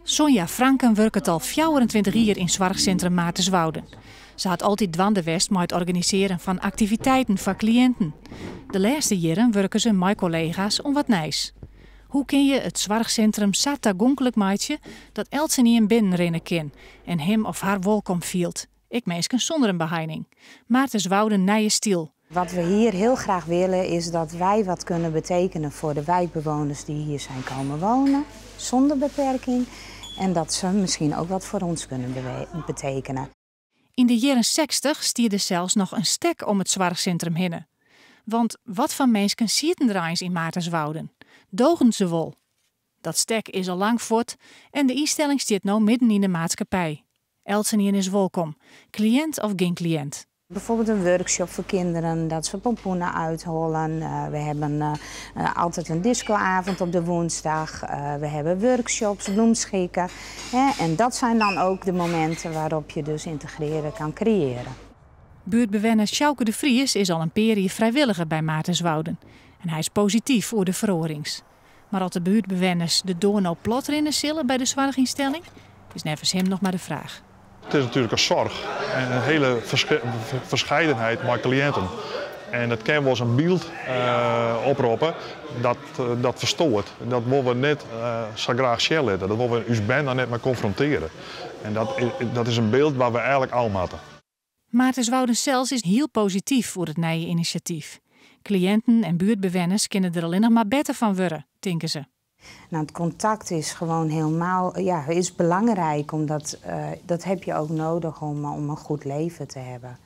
Sonja Franken wurket al 24 jier yn soarchsintrum Maartenswouden. Se hat altyd dwaande west mei it organisearjen fan aktiviteiten foar kliïnten. De lêste jierren wurke se mei kollega's oan wat nijs. Hoe kinne je it soarchsintrum sa tagonklik meitsje dat eltsenien binnenrinne kin en him of har wolkom fielt? Ek minsken sûnder in beheining. Maartenswouden nije styl. Wat we hier heel graag willen, is dat wij wat kunnen betekenen voor de wijkbewoners die hier zijn komen wonen, zonder beperking. En dat ze misschien ook wat voor ons kunnen betekenen. Yn de jierren 60 stie der sels noch in stek om it soarchsintrum hinne. Want wat foar minsken sieten der eins yn Maartenswouden? Doogden se wol? Dat stek is al lang fuort en de ynstelling stiet no midden yn de maatskippij. Eltsenien is wolkom, kliïnt of gjin kliïnt. Bijvoorbeeld een workshop voor kinderen, dat ze pompoenen uithollen. We hebben altijd een discoavond op de woensdag. We hebben workshops, bloemschikken. Hè? En dat zijn dan ook de momenten waarop je dus integreren kan creëren. Buertbewenner Sjouke de Vries is al in pear jier frijwilliger by Maartenswouden. En hy is posityf oer de feroarings. Mar oft de buertbewenners de doar no platrinne sille by de soarchynstelling, is neffens him noch mar de fraach. It is natuerlik in soarch en in hiele ferskeidenheid mei kliïnten. En dat kin wolris in byld oproppe dat fersteurt. Dat wolle we net sa graach sjen litte. Dat wolle we ús bern dan net mei konfrontearje. En dat is in byld wêr't we eigentlik ôf moatte. Maartenswouden sels is hiel posityf oer it nije inisjatyf. Kliïnten en buertbewenners kinne der allinnich mar better fan wurde, tinke se. Nou, het contact is gewoon helemaal, ja, is belangrijk, omdat dat heb je ook nodig om een goed leven te hebben.